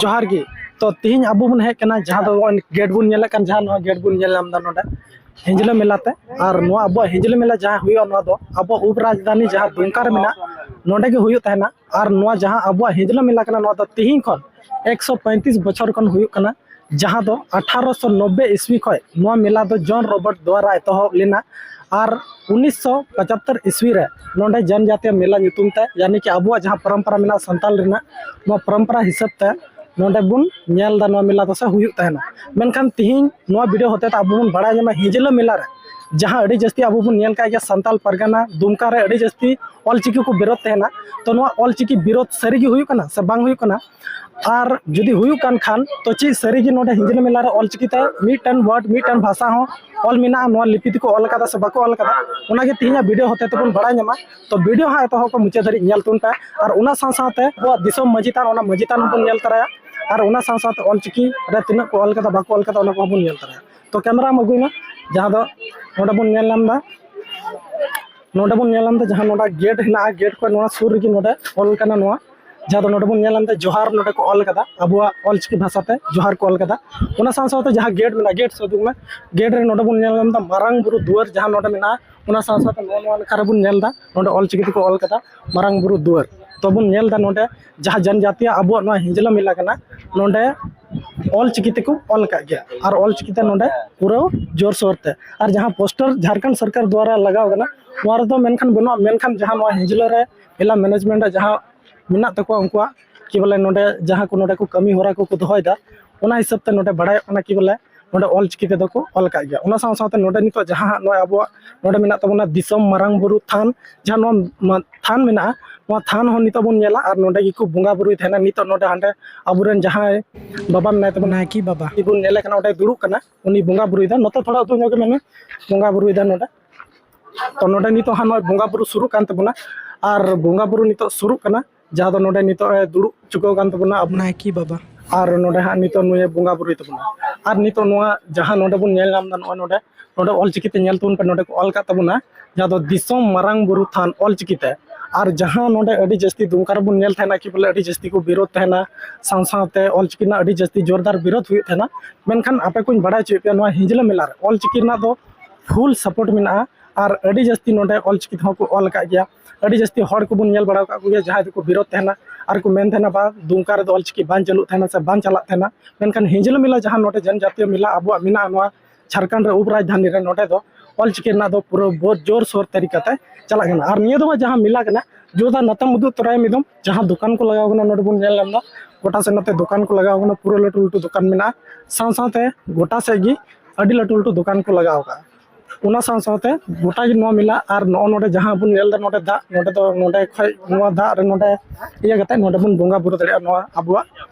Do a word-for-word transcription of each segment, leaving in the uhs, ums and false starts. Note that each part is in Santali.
ᱡᱚᱦᱟᱨ ᱜᱮ᱾ ᱛᱚ, ᱛᱤᱦᱤᱧ ᱟᱵᱚ ᱵᱚᱱ ᱦᱮᱡ ᱠᱟᱱᱟ, ᱡᱟᱦᱟᱸ ᱫᱚ ᱱᱚᱜᱼᱚᱭ ᱜᱮᱴ ᱵᱚᱱ ᱧᱮᱞᱮᱫ ᱠᱟᱱ, ᱡᱟᱦᱟᱸ ᱱᱚᱣᱟ ᱜᱮᱴ ᱵᱚᱱ ᱧᱮᱞ ᱧᱟᱢ ᱮᱫᱟ ᱱᱚᱰᱮ, ᱦᱤᱸᱡᱽᱞᱟᱹ ᱢᱮᱞᱟ ᱛᱮ᱾ ᱟᱨ ᱱᱚᱣᱟ ᱟᱵᱚᱣᱟᱜ ᱦᱤᱸᱡᱽᱞᱟᱹ ᱢᱮᱞᱟ ᱡᱟᱦᱟᱸ ᱦᱩᱭᱩᱜᱼᱟ, ᱱᱚᱣᱟ ᱫᱚ ᱟᱵᱚ ᱩᱯ ᱨᱟᱡᱽᱫᱷᱟᱱᱤ ᱡᱟᱦᱟᱸ ᱫᱩᱢᱠᱟ ᱨᱮ ᱢᱮᱱᱟᱜ, ᱱᱚᱰᱮ ᱜᱮ ᱦᱩᱭᱩᱜ ᱛᱟᱦᱮᱱᱟ᱾ ᱟᱨ ᱱᱚᱣᱟ ᱡᱟᱦᱟᱸ ᱟᱵᱚᱣᱟᱜ ᱦᱤᱸᱡᱽᱞᱟᱹ ᱢᱮᱞᱟ ᱠᱟᱱᱟ, ᱱᱚᱣᱟ ᱫᱚ ᱛᱤᱦᱤᱧ ᱠᱷᱚᱱ ᱮᱠᱥᱚ ᱯᱚᱸᱭᱛᱨᱤᱥ ᱵᱚᱪᱷᱚᱨ ᱠᱷᱚᱱ ᱦᱩᱭᱩᱜ ᱠᱟᱱᱟ, ᱡᱟᱦᱟᱸ ᱫᱚ ᱟᱴᱷᱟᱨᱚᱥᱚ ᱱᱚᱵᱵᱳᱭ ᱤᱥᱣᱤ ᱠᱷᱚᱱ ᱱᱚᱣᱟ ᱢᱮᱞᱟ ᱫᱚ ᱡᱚᱱ ᱨᱚᱵᱟᱨᱴ ᱫᱣᱟᱨᱟ ᱮᱛᱚᱦᱚᱵ ᱞᱮᱱᱟ᱾ ᱟᱨ ᱩᱱᱤᱥᱥᱚ ᱯᱚᱸᱪᱟᱛᱛᱳᱨ ᱤᱥᱣᱤ ᱨᱮ ᱱᱚᱰᱮ ᱡᱚᱱᱡᱟᱛᱤᱭᱚ ᱢᱮᱞᱟ ᱧᱩᱛᱩᱢ ᱛᱮ, ᱭᱟᱱᱤ ᱠᱤ ᱟᱵᱚᱣᱟᱜ ᱡᱟᱦᱟᱸ ᱯᱚᱨᱚᱢᱯᱚᱨᱟ ᱢᱮᱱᱟᱜᱼᱟ ᱥᱟᱱᱛᱟᱞ ᱨᱮᱱᱟᱜ, ᱱᱚᱣᱟ ᱯᱚᱨᱚᱢᱯᱚᱨᱟ ᱦᱤᱥᱟᱹᱵ ᱛᱮ ᱱᱚᱰᱮ ᱵᱚᱱ ᱧᱮᱞ ᱮᱫᱟ, ᱱᱚᱣᱟ ᱢᱮᱞᱟ ᱫᱚ ᱥᱮ ᱦᱩᱭᱩᱜ ᱛᱟᱦᱮᱱᱟ᱾ ᱢᱮᱱᱠᱷᱟᱱ ᱛᱤᱦᱤᱧ ᱱᱚᱣᱟ ᱵᱷᱤᱰᱤᱭᱳ ᱦᱚᱛᱮ ᱛᱮ ᱟᱵᱚ ᱵᱚᱱ ᱵᱟᱲᱟᱭ ᱧᱟᱢᱟ ᱦᱤᱸᱡᱽᱞᱟᱹ ᱢᱮᱞᱟ ᱨᱮ, ᱡᱟᱦᱟᱸ ᱟᱹᱰᱤ ᱡᱟᱹᱥᱛᱤ ᱟᱵᱚ ᱵᱚᱱ ᱧᱮᱞ ᱠᱟᱜ ᱜᱮᱭᱟ ᱥᱟᱱᱛᱟᱞ ᱯᱟᱨᱜᱟᱱᱟ ᱫᱩᱢᱠᱟ ᱨᱮ ᱟᱹᱰᱤ ᱡᱟᱹᱥᱛᱤ ᱚᱞᱪᱤᱠᱤ ᱠᱚ ᱵᱤᱨᱳᱫ ᱛᱟᱦᱮᱱᱟ᱾ ᱛᱚ, ᱱᱚᱣᱟ ᱚᱞᱪᱤᱠᱤ ᱵᱤᱨᱳᱫ ᱥᱟᱹᱨᱤ ᱜᱮ ᱦᱩᱭᱩᱜ ᱠᱟᱱᱟ ᱥᱮ ᱵᱟᱝ ᱦᱩᱭᱩᱜ ᱠᱟᱱᱟ? ᱟᱨ ᱡᱩᱫᱤ ᱦᱩᱭᱩᱜ ᱠᱟᱱ ᱠᱷᱟᱱ, ᱛᱚ ᱪᱮᱫ ᱥᱟᱹᱨᱤ ᱜᱮ ᱱᱚᱰᱮ ᱦᱤᱸᱡᱽᱞᱟᱹ ᱢᱮᱞᱟ ᱨᱮ ᱚᱞᱪᱤᱠᱤ ᱛᱮ ᱢᱤᱫᱴᱮᱱ ᱣᱟᱨᱰ, ᱢᱤᱫᱴᱮᱱ ᱵᱷᱟᱥᱟ ᱦᱚᱸ ᱚᱞ ᱢᱮᱱᱟᱜᱼᱟ, ᱱᱚᱣᱟ ᱞᱤᱯᱤ ᱛᱮᱠᱚ ᱚᱞ ᱠᱟᱫᱟ ᱥᱮ ᱵᱟᱠᱚ ᱚᱞ ᱠᱟᱫᱟ? ᱚᱱᱟᱜᱮ ᱛᱤᱦᱤᱧᱟᱜ ᱵᱷᱤᱰᱤᱭᱳ ᱦᱚᱛᱮ ᱛᱮᱵᱚᱱ ᱵᱟᱲᱟᱭ ᱧᱟᱢᱟ᱾ ᱛᱚ, ᱵᱷᱤᱰᱤᱭᱳ ᱦᱟᱸᱜ ᱮᱛᱚᱦᱚᱵ ᱠᱷᱚᱱ ᱢᱩᱪᱟᱹᱫ ᱫᱷᱟᱹᱨᱤᱡ ᱧᱮᱞ ᱛᱟᱵᱚᱱ ᱯᱮ᱾ ᱟᱨ ᱚᱱᱟ ᱥᱟᱶ ᱥᱟᱶᱛᱮ ᱟᱵᱚᱣᱟᱜ ᱫᱤᱥᱚᱢ ᱢᱟᱹᱡᱷᱤ ᱛᱷᱟᱱ, ᱚᱱᱟ ᱢᱟᱹᱡᱷᱤ ᱛᱷᱟᱱ ᱦᱚᱸᱵᱚᱱ ᱧᱮᱞ ᱛᱚᱨᱟᱭᱟ᱾ ᱟᱨ ᱚᱱᱟ ᱥᱟᱶ ᱥᱟᱶᱛᱮ ᱚᱞᱪᱤᱠᱤ ᱨᱮ ᱛᱤᱱᱟᱹᱜ ᱠᱚ ᱚᱞ ᱠᱟᱫᱟ, ᱵᱟᱠᱚ ᱚᱞ ᱠᱟᱫᱟ, ᱚᱱᱟ ᱠᱚᱦᱚᱸ ᱵᱚᱱ ᱧᱮᱞ ᱛᱚᱨᱟᱭᱟ᱾ ᱛᱚ, ᱠᱮᱢᱮᱨᱟᱢ ᱟᱹᱜᱩᱭ ᱢᱮ, ᱡᱟᱦᱟᱸ ᱫᱚ ᱱᱚᱰᱮ ᱵᱚᱱ ᱧᱮᱞ ᱧᱟᱢ ᱮᱫᱟ, ᱱᱚᱰᱮ ᱵᱚᱱ ᱧᱮᱞ ᱧᱟᱢ ᱮᱫᱟ, ᱡᱟᱦᱟᱸ ᱱᱚᱰᱮ ᱜᱮᱴ ᱦᱮᱱᱟᱜᱼᱟ, ᱜᱮᱴ ᱠᱷᱚᱱ ᱱᱚᱣᱟ ᱥᱩᱨ ᱨᱮᱜᱮ ᱱᱚᱰᱮ ᱚᱞ ᱠᱟᱱᱟ, ᱱᱚᱣᱟ ᱡᱟᱦᱟᱸ ᱫᱚ ᱱᱚᱰᱮ ᱵᱚᱱ ᱧᱮᱞ ᱧᱟᱢ ᱮᱫᱟ, ᱡᱚᱦᱟᱨ ᱱᱚᱰᱮ ᱠᱚ ᱚᱞ ᱠᱟᱫᱟ, ᱟᱵᱚᱣᱟᱜ ᱚᱞᱪᱤᱠᱤ ᱵᱷᱟᱥᱟᱛᱮ ᱡᱚᱦᱟᱨ ᱠᱚ ᱚᱞ ᱠᱟᱫᱟ᱾ ᱚᱱᱟ ᱥᱟᱶ ᱥᱟᱶᱛᱮ ᱡᱟᱦᱟᱸ ᱜᱮᱴ ᱢᱮᱱᱟᱜᱼᱟ, ᱜᱮᱴ ᱥᱮᱫ ᱩᱫᱩᱜ ᱢᱮ, ᱜᱮᱴ ᱨᱮ ᱱᱚᱰᱮ ᱵᱚᱱ ᱧᱮᱞ ᱧᱟᱢ ᱮᱫᱟ ᱢᱟᱨᱟᱝ ᱵᱩᱨᱩ ᱫᱩᱣᱟᱹᱨ ᱡᱟᱦᱟᱸ ᱱᱚᱰᱮ ᱢᱮᱱᱟᱜᱼᱟ᱾ ᱚᱱᱟ ᱥᱟᱶ ᱥᱟᱶᱛᱮ ᱱᱚᱣᱟ, ᱱᱚᱣᱟ ᱱᱟᱠᱷᱟ ᱨᱮᱵᱚᱱ ᱧᱮᱞ ᱮᱫᱟ, ᱱᱚᱰᱮ ᱚᱞᱪᱤᱠᱤ ᱛᱮᱠᱚ ᱚᱞ ᱠᱟᱫᱟ ᱢᱟᱨᱟᱝ ᱵᱩᱨᱩ ᱫᱩᱣᱟᱹᱨ᱾ ᱛᱚ ᱵᱚᱱ ᱧᱮᱞ ᱮᱫᱟ ᱱᱚᱰᱮ ᱡᱟᱦᱟᱸ ᱡᱟᱱᱡᱟᱛᱤᱭᱟ ᱟᱵᱚᱣᱟᱜ ᱱᱚᱣᱟ ᱦᱤᱸᱡᱽᱞᱟᱹ ᱢᱮᱞᱟ ᱠᱟᱱᱟ, ᱱᱚᱰᱮ ᱚᱞᱪᱤᱠᱤ ᱛᱮᱠᱚ ᱚᱞ ᱟᱠᱟᱫ ᱜᱮᱭᱟ᱾ ᱟᱨ ᱚᱞᱪᱤᱠᱤ ᱛᱮ ᱱᱚᱰᱮ ᱯᱩᱨᱟᱹ ᱡᱳᱨᱥᱳᱨ ᱛᱮ, ᱟᱨ ᱡᱟᱦᱟᱸ ᱯᱳᱥᱴᱟᱨ ᱡᱷᱟᱲᱠᱷᱚᱸᱰ ᱥᱚᱨᱠᱟᱨ ᱫᱩᱣᱟᱨᱟ ᱞᱟᱜᱟᱣ ᱠᱟᱱᱟ, ᱱᱚᱣᱟ ᱨᱮᱫᱚ ᱢᱮᱱᱠᱷᱟᱱ ᱵᱟᱹᱱᱩᱜᱼᱟ, ᱢᱮᱱᱠᱷᱟᱱ ᱡᱟᱦᱟᱸ ᱱᱚᱣᱟ ᱦᱤᱸᱡᱽᱞᱟᱹ ᱨᱮ ᱢᱮᱞᱟ ᱢᱮᱱᱮᱡᱽᱢᱮᱱᱴ ᱨᱮ ᱡᱟᱦᱟᱸ ᱢᱮᱱᱟᱜ ᱛᱟᱠᱚᱣᱟ ᱩᱱᱠᱩᱣᱟᱜ, ᱠᱤ ᱵᱚᱞᱮ ᱱᱚᱰᱮ ᱡᱟᱦᱟᱸ ᱠᱚ ᱱᱚᱰᱮ ᱠᱚ ᱠᱟᱹᱢᱤ ᱦᱚᱨᱟ ᱠᱚᱠᱚ ᱫᱚᱦᱚᱭᱮᱫᱟ, ᱚᱱᱟ ᱦᱤᱥᱟᱹᱵ ᱛᱮ ᱱᱚᱰᱮ ᱵᱟᱲᱟᱭᱚᱜ ᱠᱟᱱᱟ ᱠᱤ ᱵᱚᱞᱮ ᱱᱚᱰᱮ ᱚᱞᱪᱤᱠᱤ ᱛᱮᱫᱚ ᱠᱚ ᱚᱞ ᱟᱠᱟᱫ ᱜᱮᱭᱟ᱾ ᱚᱱᱟ ᱥᱟᱶ ᱥᱟᱶᱛᱮ ᱱᱚᱰᱮ ᱱᱤᱛᱚᱜ ᱡᱟᱦᱟᱸ ᱦᱟᱸᱜ ᱱᱚᱜᱼᱚᱭ ᱟᱵᱚᱣᱟᱜ ᱱᱚᱰᱮ ᱢᱮᱱᱟᱜ ᱛᱟᱵᱚᱱᱟ ᱫᱤᱥᱚᱢ ᱢᱟᱨᱟᱝ ᱵᱩᱨᱩ ᱛᱷᱟᱱ, ᱡᱟᱦᱟᱸ ᱱᱚᱣᱟ ᱢᱟ-, ᱛᱷᱟᱱ ᱢᱮᱱᱟᱜᱼᱟ, ᱱᱚᱣᱟ ᱛᱷᱟᱱ ᱦᱚᱸ ᱱᱤᱛᱚᱜ ᱵᱚᱱ ᱧᱮᱞᱟ᱾ ᱟᱨ ᱱᱚᱰᱮ ᱜᱮᱠᱚ ᱵᱚᱸᱜᱟ ᱵᱩᱨᱩᱭ ᱛᱟᱦᱮᱱᱟ᱾ ᱱᱤᱛᱚᱜ ᱱᱚᱰᱮ ᱦᱟᱸᱰᱮ ᱟᱵᱚᱨᱮᱱ ᱡᱟᱦᱟᱸᱭ ᱵᱟᱵᱟ ᱢᱮᱱᱟᱭ ᱛᱟᱵᱚᱱᱟ, ᱱᱟᱭᱠᱮ ᱵᱟᱵᱟ᱾ ᱩᱱᱤ ᱵᱚᱱ ᱧᱮᱞᱮ ᱠᱟᱱᱟ, ᱚᱸᱰᱮ ᱫᱩᱲᱩᱵ ᱠᱟᱱᱟ, ᱩᱱᱤ ᱵᱚᱸᱜᱟ ᱵᱩᱨᱩᱭᱮᱫᱟ᱾ ᱱᱚᱛᱮ ᱛᱷᱚᱲᱟ ᱩᱫᱩᱜ ᱧᱚᱜ ᱜᱮ ᱢᱮᱱᱟ, ᱵᱚᱸᱜᱟ ᱵᱩᱨᱩᱭᱮᱫᱟ ᱱᱚᱰᱮ᱾ ᱛᱚ ᱱᱚᱰᱮ ᱱᱤᱛᱚᱜ ᱦᱟᱸᱜ ᱱᱚᱜᱼᱚᱭ ᱵᱚᱸᱜᱟ ᱵᱩᱨᱩ ᱥᱩᱨᱩᱜ ᱠᱟᱱ ᱛᱟᱵᱚᱱᱟ, ᱟᱨ ᱵᱚᱸᱜᱟ ᱵᱩᱨᱩ ᱱᱤᱛᱚᱜ ᱥᱩᱨᱩᱜ ᱠᱟᱱᱟ, ᱡᱟᱦᱟᱸ ᱫᱚ ᱱᱚᱰᱮ ᱱᱤᱛᱚᱜ ᱮ ᱫᱩᱲᱩᱵ ᱪᱩᱠᱟᱹᱣ ᱠᱟᱱ ᱛᱟᱵᱚᱱᱟ ᱟᱵᱚ ᱱᱟᱭᱠᱮ ᱵᱟᱵᱟ᱾ ᱟᱨ ᱱᱚᱰᱮ ᱦᱟᱸᱜ ᱱᱤᱛᱚᱜ ᱱᱩᱭᱮ ᱵᱚᱸᱜᱟ ᱵᱩᱨᱩᱭ ᱛᱟᱵᱚᱱᱟ᱾ ᱟᱨ ᱱᱤᱛᱚᱜ ᱱᱚᱣᱟ ᱡᱟᱦᱟᱸ ᱱᱚᱰᱮ ᱵᱚᱱ ᱧᱮᱞ ᱧᱟᱢ ᱮᱫᱟ, ᱱᱚᱜᱼᱚᱭ ᱱᱚᱰᱮ, ᱱᱚᱰᱮ ᱚᱞᱪᱤᱠᱤ ᱛᱮ ᱧᱮᱞ ᱛᱟᱵᱚᱱ ᱯᱮ, ᱱᱚᱰᱮ ᱠᱚ ᱚᱞ ᱠᱟᱜ ᱛᱟᱵᱚᱱᱟ, ᱡᱟᱦᱟᱸ ᱫᱚ ᱫᱤᱥᱚᱢ ᱢᱟᱨᱟᱝ ᱵᱩᱨᱩ ᱛᱷᱟᱱ ᱚᱞᱪᱤᱠᱤ ᱛᱮ᱾ ᱟᱨ ᱡᱟᱦᱟᱸ ᱱᱚᱰᱮ ᱟᱹᱰᱤ ᱡᱟᱹᱥᱛᱤ ᱫᱩᱢᱠᱟ ᱨᱮᱵᱚᱱ ᱧᱮᱞ ᱛᱟᱦᱮᱱᱟ ᱠᱤ ᱵᱚᱞᱮ ᱟᱹᱰᱤ ᱡᱟᱹᱥᱛᱤ ᱠᱚ ᱵᱤᱨᱳᱫ ᱛᱟᱦᱮᱱᱟ, ᱥᱟᱶ ᱥᱟᱶᱛᱮ ᱚᱞᱪᱤᱠᱤ ᱨᱮᱱᱟᱜ ᱟᱹᱰᱤ ᱡᱟᱹᱥᱛᱤ ᱡᱳᱨᱫᱟᱨ ᱵᱤᱨᱳᱫ ᱦᱩᱭᱩᱜ ᱛᱟᱦᱮᱱᱟ, ᱢᱮᱱᱠᱷᱟᱱ ᱟᱯᱮ ᱠᱚᱧ ᱵᱟᱲᱟᱭ ᱦᱚᱪᱚᱭᱮᱫ ᱯᱮᱭᱟ, ᱱᱚᱣᱟ ᱦᱤᱸᱡᱽᱞᱟᱹ ᱢᱮᱞᱟ ᱨᱮ ᱚᱞᱪᱤᱠᱤ ᱨᱮᱱᱟᱜ ᱫᱚ ᱯᱷᱩᱞ ᱥᱟᱯᱳᱨᱴ ᱢᱮᱱᱟᱜᱼᱟ᱾ ᱟᱨ ᱟᱹᱰᱤ ᱡᱟᱹᱥᱛᱤ ᱱᱚᱰᱮ ᱚᱞᱪᱤᱠᱤ ᱛᱮᱦᱚᱸ ᱠᱚ ᱚᱞ ᱟᱠᱟᱫ ᱜᱮᱭᱟ᱾ ᱟᱹᱰᱤ ᱡᱟᱹᱥᱛᱤ ᱦᱚᱲ ᱠᱚᱵᱚᱱ ᱧᱮᱞ ᱵᱟᱲᱟ ᱟᱠᱟᱫ ᱠᱚᱜᱮᱭᱟ ᱡᱟᱦᱟᱸᱭ ᱫᱚᱠᱚ ᱵᱤᱨᱳᱫ ᱛᱟᱦᱮᱱᱟ ᱟᱨ ᱠᱚ ᱢᱮᱱ ᱛᱟᱦᱮᱱᱟ, "ᱵᱟ, ᱫᱩᱢᱠᱟ ᱨᱮᱫᱚ ᱚᱞᱪᱤᱠᱤ ᱵᱟᱝ ᱪᱟᱹᱞᱩᱜ ᱛᱟᱦᱮᱱᱟ ᱥᱮ ᱵᱟᱝ ᱪᱟᱞᱟᱜ ᱛᱟᱦᱮᱱᱟ", ᱢᱮᱱᱠᱷᱟᱱ ᱦᱤᱸᱡᱽᱞᱟᱹ ᱢᱮᱞᱟ ᱡᱟᱦᱟᱸ ᱱᱚᱰᱮ ᱡᱚᱱᱡᱟᱛᱤᱭᱚ ᱢᱮᱞᱟ ᱟᱵᱚᱣᱟᱜ ᱢᱮᱱᱟᱜᱼᱟ ᱱᱚᱣᱟ ᱡᱷᱟᱲᱠᱷᱚᱸᱰ ᱨᱮ ᱩᱯ ᱨᱟᱡᱽᱫᱷᱟᱱᱤ ᱨᱮ, ᱱᱚᱰᱮ ᱫᱚ ᱚᱞᱪᱤᱠᱤ ᱨᱮᱱᱟᱜ ᱫᱚ ᱯᱩᱨᱟᱹ ᱵᱚᱦᱩᱛ ᱡᱳᱨ ᱥᱳᱨ ᱛᱟᱹᱨᱤᱠᱟᱛᱮ ᱪᱟᱞᱟᱜ ᱠᱟᱱᱟ᱾ ᱟᱨ ᱱᱤᱭᱟᱹ ᱫᱚ ᱡᱟᱦᱟᱸ ᱢᱮᱞᱟ ᱠᱟᱱᱟ, ᱡᱳᱨᱫᱟᱨ ᱱᱚᱛᱮᱢ ᱩᱫᱩᱜ ᱛᱚᱨᱟᱭᱟ ᱢᱤᱫ ᱫᱚᱢ, ᱡᱟᱦᱟᱸ ᱫᱚᱠᱟᱱ ᱠᱚ ᱞᱟᱜᱟᱣ ᱠᱟᱱᱟ ᱱᱚᱰᱮ ᱵᱚᱱ ᱧᱮᱞ ᱧᱟᱢ ᱮᱫᱟ, ᱜᱚᱴᱟ ᱥᱮᱫ ᱱᱚᱛᱮ ᱫᱚᱠᱟᱱ ᱠᱚ ᱞᱟᱜᱟᱣ ᱠᱟᱱᱟ, ᱯᱩᱨᱟᱹ ᱞᱟᱹᱴᱩ ᱞᱟᱹᱴᱩ ᱫᱚᱠᱟᱱ ᱢᱮᱱᱟᱜᱼᱟ, ᱥᱟᱶ ᱥᱟᱶᱛᱮ ᱜᱚᱴᱟ ᱥᱮᱫ ᱜᱮ ᱟᱹᱰᱤ ᱞᱟᱹᱴᱩ ᱞᱟᱹᱴᱩ ᱫᱚᱠᱟᱱ ᱠᱚ ᱞᱟᱜᱟᱣ ᱠᱟᱜᱼᱟ᱾ ᱚᱱᱟ ᱥᱟᱶ ᱥᱟᱶᱛᱮ ᱜᱚᱴᱟ ᱜᱮ ᱱᱚᱣᱟ ᱢᱮᱞᱟ᱾ ᱟᱨ ᱱᱚᱜᱼᱚ ᱱᱚᱰᱮ ᱡᱟᱦᱟᱸ ᱵᱚᱱ ᱧᱮᱞ ᱮᱫᱟ ᱱᱚᱰᱮ ᱫᱟᱜ, ᱱᱚᱰᱮ ᱫᱚ ᱱᱚᱰᱮ ᱠᱷᱚᱡ ᱱᱚᱣᱟ ᱫᱟᱜ ᱨᱮ ᱱᱚᱰᱮ ᱤᱭᱟᱹ ᱠᱟᱛᱮ ᱱᱚᱰᱮ ᱵᱚᱱ ᱵᱚᱸᱜᱟ ᱵᱩᱨᱩ ᱫᱟᱲᱮᱭᱟᱜᱼᱟ ᱱᱚᱣᱟ ᱟᱵᱚᱣᱟᱜ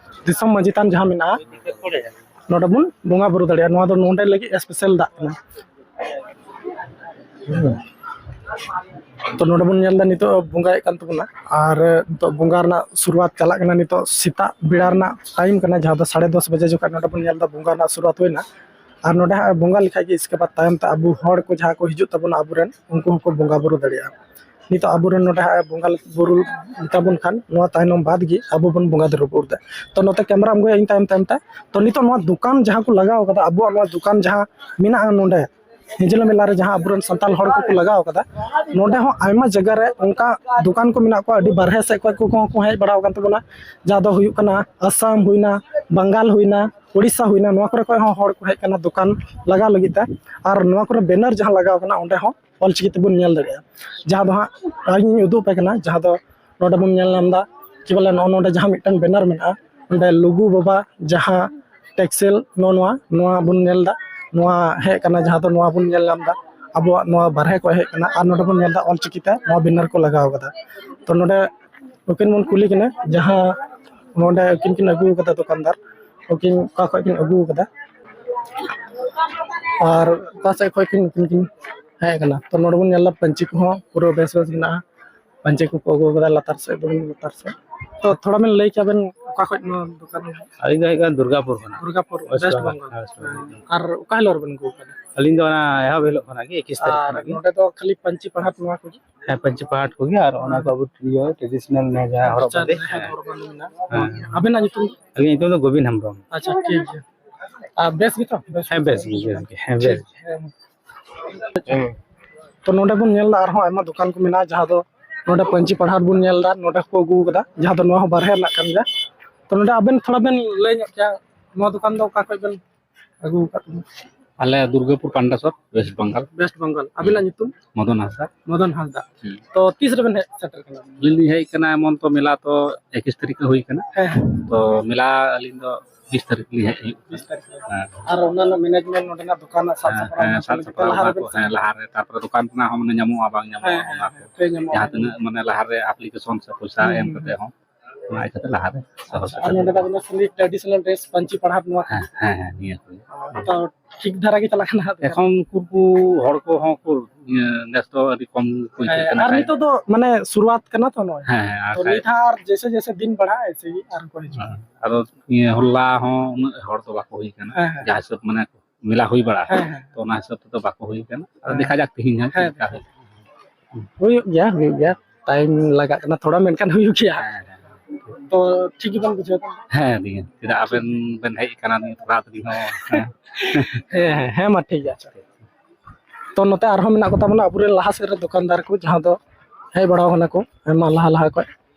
ᱫᱤᱥᱚᱢ ᱢᱟᱹᱡᱷᱤ ᱛᱷᱟᱱ ᱡᱟᱦᱟᱸ ᱢᱮᱱᱟᱜᱼᱟ, ᱱᱚᱰᱮ ᱵᱚᱱ ᱵᱚᱸᱜᱟ ᱵᱩᱨᱩ ᱫᱟᱲᱮᱭᱟᱜᱼᱟ᱾ ᱱᱚᱣᱟ ᱫᱚ ᱱᱚᱰᱮ ᱞᱟᱹᱜᱤᱫ ᱥᱯᱮᱥᱟᱞ ᱫᱟᱜ ᱠᱟᱱᱟ᱾ ᱛᱚ ᱱᱚᱰᱮ ᱵᱚᱱ ᱧᱮᱞ ᱮᱫᱟ ᱱᱤᱛᱚᱜ ᱵᱚᱸᱜᱟᱭᱮᱫ ᱠᱟᱱ ᱛᱟᱵᱚᱱᱟ, ᱟᱨ ᱱᱤᱛᱚᱜ ᱵᱚᱸᱜᱟ ᱨᱮᱱᱟᱜ ᱥᱩᱨᱩᱣᱟᱛ ᱪᱟᱞᱟᱜ ᱠᱟᱱᱟ᱾ ᱱᱤᱛᱚᱜ ᱥᱮᱛᱟᱜ ᱵᱮᱲᱟ ᱨᱮᱱᱟᱜ ᱴᱟᱭᱤᱢ ᱠᱟᱱᱟ, ᱡᱟᱦᱟᱸ ᱫᱚ ᱥᱟᱲᱮ ᱫᱚᱥ ᱵᱟᱡᱮ ᱡᱚᱠᱷᱚᱱ ᱱᱚᱰᱮ ᱵᱚᱱ ᱧᱮᱞ ᱮᱫᱟ ᱵᱚᱸᱜᱟ ᱨᱮᱱᱟᱜ ᱥᱩᱨᱩᱣᱟᱛ ᱦᱩᱭᱱᱟ᱾ ᱟᱨ ᱱᱚᱰᱮ ᱦᱟᱸᱜ ᱵᱚᱸᱜᱟ ᱞᱮᱠᱷᱟᱡ ᱜᱮ ᱤᱥᱠᱮ ᱵᱟᱫ ᱛᱟᱭᱚᱢ ᱛᱮ ᱟᱵᱚ ᱦᱚᱲ ᱠᱚ ᱡᱟᱦᱟᱸ ᱠᱚ ᱦᱤᱡᱩᱜ ᱛᱟᱵᱚᱱᱟ ᱟᱵᱚᱨᱮᱱ, ᱩᱱᱠᱩ ᱦᱚᱸᱠᱚ ᱵᱚᱸᱜᱟ ᱵᱩᱨᱩ ᱫᱟᱲᱮᱭᱟᱜᱼᱟ᱾ ᱱᱤᱛᱚᱜ ᱟᱵᱚᱨᱮᱱ ᱱᱚᱰᱮ ᱦᱟᱸᱜ ᱵᱚᱸᱜᱟ ᱵᱩᱨᱩ ᱛᱟᱵᱚᱱ ᱠᱷᱟᱱ ᱱᱚᱣᱟ ᱛᱟᱭᱱᱚᱢ ᱵᱟᱫ ᱜᱮ ᱟᱵᱚ ᱵᱚᱱ ᱵᱚᱸᱜᱟ ᱫᱩᱨᱩᱵ ᱫᱟ᱾ ᱛᱚ ᱱᱚᱛᱮ ᱠᱮᱢᱨᱟᱢ ᱟᱹᱜᱩᱭᱟ ᱤᱧ ᱛᱟᱭᱚᱢ ᱛᱟᱭᱚᱢ ᱛᱮ᱾ ᱛᱚ ᱱᱤᱛᱚᱜ ᱱᱚᱣᱟ ᱫᱚᱠᱟᱱ ᱡᱟᱦᱟᱸ ᱠᱚ ᱞᱟᱜᱟᱣ ᱠᱟᱫᱟ, ᱟᱵᱚᱣᱟᱜ ᱱᱚᱣᱟ ᱫᱚᱠᱟᱱ ᱡᱟᱦᱟᱸ ᱢᱮᱱᱟᱜᱼᱟ ᱱᱚᱰᱮ ᱦᱤᱸᱡᱽᱞᱟᱹ ᱢᱮᱞᱟ ᱨᱮ, ᱡᱟᱦᱟᱸ ᱟᱵᱚᱨᱮᱱ ᱥᱟᱱᱛᱟᱲ ᱦᱚᱲ ᱠᱚᱠᱚ ᱞᱟᱜᱟᱣ ᱠᱟᱫᱟ, ᱱᱚᱰᱮ ᱦᱚᱸ ᱟᱭᱢᱟ ᱡᱟᱭᱜᱟ ᱨᱮ ᱚᱱᱠᱟ ᱫᱚᱠᱟᱱ ᱠᱚ ᱢᱮᱱᱟᱜ ᱠᱚᱣᱟ, ᱟᱹᱰᱤ ᱵᱟᱨᱦᱮ ᱥᱮᱫ ᱠᱷᱚᱱ ᱠᱚ, ᱠᱚᱦᱚᱸ ᱠᱚ ᱦᱮᱡ ᱵᱟᱲᱟᱣ ᱠᱟᱱ ᱛᱟᱵᱚᱱᱟ, ᱡᱟᱦᱟᱸ ᱫᱚ ᱦᱩᱭᱩᱜ ᱠᱟᱱᱟ ᱟᱥᱟᱢ ᱦᱩᱭᱱᱟ, ᱵᱟᱝᱜᱟᱞ ᱦᱩᱭᱱᱟ, ᱩᱲᱤᱥᱥᱟ ᱦᱩᱭᱱᱟ, ᱱᱚᱣᱟ ᱠᱚᱨᱮ ᱠᱷᱚᱱ ᱦᱚᱸ ᱦᱚᱲ ᱠᱚ ᱦᱮᱡ ᱠᱟᱱᱟ ᱫᱚᱠᱟᱱ ᱞᱟᱜᱟᱣ ᱞᱟᱹᱜᱤᱫ ᱛᱮ᱾ ᱟᱨ ᱱᱚᱣᱟ ᱠᱚᱨᱮ ᱵᱮᱱᱟᱨ ᱡᱟᱦᱟᱸ ᱞᱟᱜᱟᱣ ᱠᱟᱱᱟ ᱚᱸᱰᱮ ᱦᱚᱸ ᱚᱞᱪᱤᱠᱤ ᱛᱮᱵᱚᱱ ᱧᱮᱞ ᱫᱟᱲᱮᱭᱟᱜᱼᱟ᱾ ᱡᱟᱦᱟᱸ ᱫᱚ ᱦᱟᱸᱜ ᱤᱧ ᱩᱫᱩᱜ ᱟᱯᱮ ᱠᱟᱱᱟ, ᱡᱟᱦᱟᱸ ᱫᱚ ᱱᱚᱰᱮ ᱵᱚᱱ ᱧᱮᱞ ᱧᱟᱢ ᱮᱫᱟ ᱠᱤ ᱵᱚᱞᱮ ᱱᱚᱜᱼᱚ ᱱᱚᱰᱮ ᱡᱟᱦᱟᱸ ᱢᱤᱫᱴᱟᱝ ᱵᱮᱱᱟᱨ ᱢᱮᱱᱟᱜᱼᱟ, ᱱᱚᱰᱮ ᱞᱩᱜᱩ ᱵᱟᱵᱟ ᱡᱟᱦᱟᱸ ᱴᱮᱠᱥᱮᱞ ᱱᱚᱜᱼᱚ ᱱᱚᱣᱟ, ᱱᱚᱣᱟ ᱵᱚᱱ ᱧᱮᱞ ᱮᱫᱟ, ᱱᱚᱣᱟ ᱦᱮᱡ ᱠᱟᱱᱟ, ᱡᱟᱦᱟᱸ ᱫᱚ ᱱᱚᱣᱟ ᱵᱚᱱ ᱧᱮᱞ ᱧᱟᱢ ᱮᱫᱟ ᱟᱵᱚᱣᱟᱜ ᱱᱚᱣᱟ ᱵᱟᱨᱦᱮ ᱠᱷᱚᱱ ᱦᱮᱡ ᱠᱟᱱᱟ᱾ ᱟᱨ ᱱᱚᱰᱮ ᱵᱚᱱ ᱧᱮᱞ ᱮᱫᱟ ᱚᱞᱪᱤᱠᱤ ᱛᱮ ᱱᱚᱣᱟ ᱵᱮᱱᱟᱨ ᱠᱚ ᱞᱟᱜᱟᱣ ᱠᱟᱫᱟ᱾ ᱛᱚ ᱱᱚᱰᱮ ᱩᱱᱠᱤᱱ ᱵᱚᱱ ᱠᱩᱞᱤ ᱠᱤᱱᱟ, ᱡᱟᱦᱟᱸ ᱱᱚᱰᱮ ᱩᱱᱠᱤᱱ ᱠᱤᱱ ᱟᱹᱜᱩ ᱠᱟᱫᱟ ᱫᱚᱠᱟᱱᱫᱟᱨ, ᱩᱱᱠᱤᱱ ᱚᱠᱟ ᱠᱷᱚᱱ ᱠᱤᱱ ᱟᱹᱜᱩ ᱠᱟᱫᱟ ᱟᱨ ᱚᱠᱟ ᱥᱮᱫ ᱠᱷᱚᱱ ᱠᱤᱱ, ᱩᱱᱠᱤᱱ ᱠᱤᱱ ᱦᱮᱡ ᱠᱟᱱᱟ᱾ ᱛᱚ ᱱᱚᱰᱮ ᱵᱚᱱ ᱧᱮᱞ ᱮᱫᱟ ᱯᱟᱹᱧᱪᱤ ᱠᱚᱦᱚᱸ ᱯᱩᱨᱟᱹ ᱵᱮᱥ ᱵᱮᱥ ᱢᱮᱱᱟᱜᱼᱟ, ᱯᱟᱹᱧᱪᱤ ᱠᱚᱠᱚ ᱟᱹᱜᱩ ᱠᱟᱫᱟ ᱞᱟᱛᱟᱨ ᱥᱮᱫ, ᱫᱚᱢᱮ ᱞᱟᱛᱟᱨ ᱥᱮᱫ᱾ ᱛᱚ ᱛᱷᱚᱲᱟ ᱵᱮᱱ ᱞᱟᱹᱭ ᱠᱮᱭᱟ ᱵᱮᱱ ᱚᱠᱟ ᱠᱷᱚᱱ ᱱᱚᱣᱟ ᱫᱚᱠᱟᱱ? ᱟᱹᱞᱤᱧ ᱫᱚ ᱦᱩᱭᱩᱜ ᱠᱟᱱᱟ ᱫᱩᱨᱜᱟᱯᱩᱨ ᱠᱷᱚᱱᱟᱜ᱾ ᱫᱩᱨᱜᱟᱯᱩᱨ, ᱳᱭᱮᱥᱴ ᱵᱮᱝᱜᱚᱞ᱾ ᱵᱮᱝᱜᱚᱞ᱾ ᱦᱮᱸ, ᱳᱭᱮᱥᱴ ᱵᱮᱝᱜᱚᱞ᱾ ᱟᱨ ᱚᱠᱟ ᱦᱤᱞᱳᱜ ᱨᱮᱵᱮᱱ ᱟᱹᱜᱩ ᱠᱟᱫᱟ? ᱟᱹᱞᱤᱧ ᱫᱚ ᱚᱱᱟ ᱮᱦᱚᱵ ᱦᱤᱞᱳᱜ ᱠᱷᱚᱱᱟᱜ ᱜᱮ, ᱮᱠᱤᱥ ᱛᱟᱹᱨᱤᱠᱷ ᱟᱨ ᱠᱷᱚᱱᱟᱜ ᱜᱮ᱾ ᱱᱚᱰᱮ ᱫᱚ ᱠᱷᱟᱹᱞᱤ ᱯᱟᱹᱧᱪᱤ ᱯᱟᱲᱦᱟᱴ ᱱᱚᱣᱟ ᱠᱚᱜᱮ? ᱦᱮᱸ, ᱯᱟᱹᱧᱪᱤ ᱯᱟᱲᱦᱟᱴ ᱠᱚᱜᱮ, ᱟᱨ ᱚᱱᱟ ᱠᱚ ᱟᱵᱚ ᱤᱭᱟᱹ traditional ᱡᱟᱦᱟᱸ ᱦᱚᱨᱚᱜ ᱠᱟᱞᱪᱟᱨ ᱵᱟᱸᱫᱮ᱾ ᱡᱟᱦᱟᱸ ᱦᱮᱸ᱾ ᱦᱚᱨᱚᱜ ᱵᱟᱸᱫᱮ ᱢᱮᱱᱟᱜᱼᱟ᱾ ᱦᱮᱸ᱾ ᱟᱵᱮᱱᱟᱜ ᱧᱩᱛᱩᱢ? ᱟᱹᱞᱤᱧᱟᱜ ᱧᱩᱛᱩᱢ ᱫᱚ ᱜᱳᱵᱤᱱ ᱦᱮᱢᱵᱨᱚᱢ᱾ ᱟᱪᱪᱷᱟ, ᱴᱷᱤᱠ ᱜᱮᱭᱟ᱾ ᱟᱨ ᱵᱮᱥ ᱜᱮᱛᱚ? ᱵᱮᱥ ᱦᱮᱸ, ᱵᱮᱥ ᱜᱮ, ᱵᱮᱥ ᱜᱮ᱾ ᱦᱮᱸ, ᱵᱮᱥ ᱴᱷᱤᱠ ᱜᱮ᱾ ᱜᱮᱭᱟ᱾ ᱦᱮᱸ᱾ ᱛᱚ ᱱᱚᱰᱮ ᱵᱚᱱ ᱧᱮᱞ ᱮᱫᱟ ᱟᱨᱦᱚᱸ ᱟᱭᱢᱟ ᱫᱚᱠᱟᱱ ᱠᱚ ᱢᱮᱱᱟᱜᱼᱟ, ᱡᱟᱦᱟᱸ ᱫᱚ ᱱᱚᱰᱮ ᱯᱟᱹᱧᱪᱤ ᱯᱟᱲᱦᱟᱴ ᱵᱚᱱ ᱧᱮᱞ ᱮᱫᱟ, ᱱᱚᱰᱮ ᱦᱚᱸᱠᱚ ᱟᱹᱜᱩ ᱟᱠᱟᱫᱟ, ᱡᱟᱦᱟᱸ ᱫᱚ ᱱᱚᱣᱟ ᱦᱚᱸ ᱵᱟᱨᱦᱮ ᱨᱮᱱᱟᱜ ᱠᱟᱱ ᱜᱮᱭᱟ᱾ ᱛᱚ ᱱᱚᱰᱮ ᱟᱵᱮᱱ ᱛᱷᱚᱲᱟ ᱵᱮᱱ ᱞᱟᱹᱭ ᱧᱚᱜ ᱠᱮᱭᱟ, ᱱᱚᱣᱟ ᱫᱚᱠᱟᱱ ᱫᱚ ᱚᱠᱟ ᱠᱷᱚᱡ ᱵᱮᱱ ᱟᱹᱜᱩ ᱟᱠᱟᱫ ᱛᱟᱵᱚᱱᱟ? ᱟᱞᱮ ᱫᱩᱨᱜᱟᱯᱩᱨ ᱯᱟᱱᱰᱟᱥᱚᱨ, ᱳᱭᱮᱥᱴ ᱵᱮᱝᱜᱚᱞ᱾ ᱳᱭᱮᱥᱴ ᱵᱮᱝᱜᱚᱞ᱾ ᱟᱵᱤᱱᱟᱜ ᱧᱩᱛᱩᱢ? ᱢᱚᱫᱚᱱ ᱦᱟᱸᱥᱫᱟ᱾ ᱢᱚᱫᱚᱱ ᱦᱟᱸᱥᱫᱟ᱾ ᱦᱩᱸ᱾ ᱛᱚ ᱛᱤᱥ ᱨᱮᱵᱮᱱ ᱦᱮᱡ ᱥᱮᱴᱮᱨ ᱠᱟᱱᱟ? ᱟᱹᱞᱤᱧ ᱞᱤᱧ ᱦᱮᱡ ᱠᱟᱱᱟ, ᱮᱢᱚᱱ ᱛᱚ ᱢᱮᱞᱟ ᱛᱚ ᱮᱠᱤᱥ ᱛᱟᱹᱨᱤᱠᱷ ᱨᱮ ᱦᱩᱭ ᱠᱟᱱᱟ᱾ ᱦᱮᱸ, ᱦᱮᱸ᱾ ᱛᱚ ᱢᱮᱞᱟ ᱟᱹᱞᱤᱧ ᱫᱚ ᱵᱤᱥ ᱛᱟᱹᱨᱤᱠᱷ ᱞᱤᱧ ᱦᱮᱡ ᱦᱩᱭᱩᱜ ᱠᱟᱱᱟ᱾ ᱵᱤᱥ ᱛᱟᱹᱨᱤᱠᱷ ᱨᱮ᱾ ᱦᱮᱸ᱾ ᱟᱨ ᱚᱱᱟ ᱨᱮᱱᱟᱜ management ᱱᱚᱰᱮᱱᱟᱜ ᱫᱚᱠᱟᱱ ᱨᱮᱱᱟᱜ ᱥᱟᱵ ᱦᱮᱸ, ᱥᱟᱯᱲᱟᱣ ᱦᱮᱸ, ᱚᱱᱟ ᱠᱚ ᱥᱟᱵ ᱞᱟᱹᱜᱤᱫ ᱛᱮ ᱥᱟᱯᱲᱟᱣ ᱞᱟᱦᱟ ᱚᱱᱟ ᱨᱮᱵᱮᱱ ᱠᱚ, ᱦᱮᱸ, ᱥᱮᱱ ᱞᱟᱦᱟ ᱨᱮ, ᱛᱟᱨᱯᱚᱨᱮ ᱫᱚᱠᱟᱱ ᱠᱷᱚᱱᱟᱜ ᱦᱚᱸ ᱢᱟᱱᱮ ᱧᱟᱢᱚᱜᱼᱟ ᱵᱟᱝ ᱧᱟᱢᱚᱜᱼᱟ ᱦᱮᱸ, ᱦᱮᱸ, ᱚᱱᱟ ᱦᱮᱸ, ᱠᱚ᱾ ᱯᱮ ᱧᱟᱢᱚᱜᱼᱟ᱾ ᱡᱟᱦᱟᱸ ᱛᱤᱱᱟᱹᱜ ᱢᱟᱱᱮ ᱞᱟᱦᱟ ᱨᱮ application ᱥᱮ ᱯᱚᱭᱥᱟ ᱦᱩᱸ, ᱮᱢ ᱦᱩᱸ, ᱠᱟᱛᱮ ᱦᱩᱸ᱾ ᱦᱚᱸ, ᱚᱱᱟ ᱤᱭᱟᱹ ᱠᱟᱛᱮ ᱞᱟᱦᱟ ᱨᱮ ᱥᱚᱦᱚᱨ ᱟᱪᱪᱷᱟ, ᱥᱮᱴᱮᱨ ᱟᱨ ᱱᱚᱰᱮ ᱫᱚ ᱦᱩᱭᱩᱜᱼᱟ᱾ ᱟᱵᱤᱱᱟᱜ ᱠᱷᱟᱹᱞᱤ traditional dress ᱯᱟᱹᱧᱪᱤ ᱯᱟᱲᱦᱟᱴ ᱱᱚᱣᱟ ᱠᱚ? ᱦᱮᱸ, ᱦᱮᱸ, ᱦᱮᱸ, ᱱᱤᱭᱟᱹ ᱠᱚᱜᱮ᱾ ᱛᱚ ᱴᱷᱤᱠ ᱫᱷᱟᱨᱟ ᱜᱮ ᱪᱟᱞᱟᱜ ᱠᱟᱱᱟ ᱦᱟᱸᱜ ᱫᱚᱠᱟᱱ? ᱮᱠᱷᱚᱱ ᱩᱱᱠᱩ ᱦᱚᱲ ᱠᱚᱦᱚᱸ ᱠᱚ, ᱤᱭᱟᱹ, ᱱᱮᱥ ᱫᱚ ᱟᱹᱰᱤ ᱠᱚᱢ ᱜᱮᱠᱚ ᱦᱤᱡᱩᱜ ᱦᱮᱸ, ᱠᱟᱱᱟ ᱟᱨ ᱠᱷᱟᱡ᱾ ᱱᱤᱛᱚᱜ ᱫᱚ ᱢᱟᱱᱮ ᱥᱩᱨᱩᱣᱟᱛ ᱠᱟᱱᱟ ᱛᱚ ᱱᱚᱜᱼᱚᱭ᱾ ᱦᱮᱸ, ᱦᱮᱸ, ᱟᱨ ᱛᱚ ᱠᱷᱟᱡ᱾ ᱱᱤᱛ ᱦᱟᱸᱜ ᱟᱨ ᱡᱮᱭᱥᱮ ᱡᱮᱭᱥᱮ ᱫᱤᱱ ᱵᱟᱲᱦᱟᱜᱼᱟ, ᱮᱭᱥᱮ ᱜᱮ ᱟᱨ ᱠᱚ ᱦᱤᱡᱩᱜᱼᱟ᱾ ᱦᱮᱸ, ᱟᱫᱚ ᱱᱤᱭᱟᱹ ᱦᱚᱞᱟ ᱦᱚᱸ ᱩᱱᱟᱹᱜ ᱦᱚᱲ ᱫᱚ ᱵᱟᱠᱚ ᱦᱩᱭ ᱠᱟᱱᱟ, ᱦᱮᱸ, ᱦᱮᱸ᱾ ᱡᱟᱦᱟᱸ ᱦᱤᱥᱟᱹᱵ ᱢᱟᱱᱮ ᱢᱮᱞᱟ ᱦᱩᱭ ᱵᱟᱲᱟᱜᱼᱟ, ᱦᱮᱸ, ᱦᱮᱸ᱾ ᱛᱚ ᱚᱱᱟ ᱦᱤᱥᱟᱹᱵ ᱛᱮᱫᱚ ᱵᱟᱠᱚ ᱦᱩᱭ ᱠᱟᱱᱟ᱾ ᱟᱫᱚ ᱦᱮᱸ᱾ ᱫᱮᱠᱷᱟ ᱡᱟᱠ ᱛᱮᱦᱮᱧ ᱦᱟᱸᱜ ᱪᱮᱫ ᱦᱮᱸ, ᱞᱮᱠᱟ ᱦᱮᱸ᱾ ᱦᱩᱭᱩᱜ᱾ ᱦᱩᱭᱩᱜ ᱜᱮᱭᱟ, ᱦᱩᱭᱩᱜ ᱜᱮᱭᱟ, time ᱞᱟᱜᱟᱜ ᱠᱟᱱᱟ ᱛᱷᱚᱲᱟ, ᱢᱮᱱᱠᱷᱟᱱ ᱦᱩᱭᱩᱜ ᱜᱮᱭᱟ᱾ ᱦᱮᱸ, ᱦᱮᱸ᱾ ᱛᱚ ᱴᱷᱤᱠ ᱜᱮᱵᱮᱱ ᱵᱩᱡᱷᱟᱹᱣ ᱫᱟ? ᱦᱮᱸ, ᱫᱤᱭᱮ ᱪᱮᱫᱟᱜ ᱟᱵᱮᱱ ᱵᱮᱱ ᱦᱮᱡ ᱟᱠᱟᱱᱟ ᱱᱤᱭᱟᱹ ᱛᱷᱚᱲᱟ ᱛᱮᱜᱮ ᱦᱚᱸ, ᱦᱮᱸ᱾ ᱦᱮᱸ, ᱦᱮᱸ, ᱦᱮᱸ, ᱢᱟ ᱴᱷᱤᱠ ᱜᱮᱭᱟ, ᱟᱪᱪᱷᱟ᱾ ᱛᱚ ᱱᱚᱛᱮ ᱟᱨᱦᱚᱸ ᱢᱮᱱᱟᱜ ᱠᱚ ᱛᱟᱵᱚᱱᱟ ᱟᱵᱚᱨᱮᱱ ᱞᱟᱦᱟ ᱥᱮᱫ ᱨᱮ ᱫᱚᱠᱟᱱᱫᱟᱨ ᱠᱚ, ᱡᱟᱦᱟᱸ ᱫᱚ ᱦᱮᱡ ᱵᱟᱲᱟᱣ ᱠᱟᱱᱟ ᱠᱚ ᱟᱭᱢᱟ ᱞᱟᱦᱟ ᱞᱟᱦᱟ ᱠᱷᱚᱡ᱾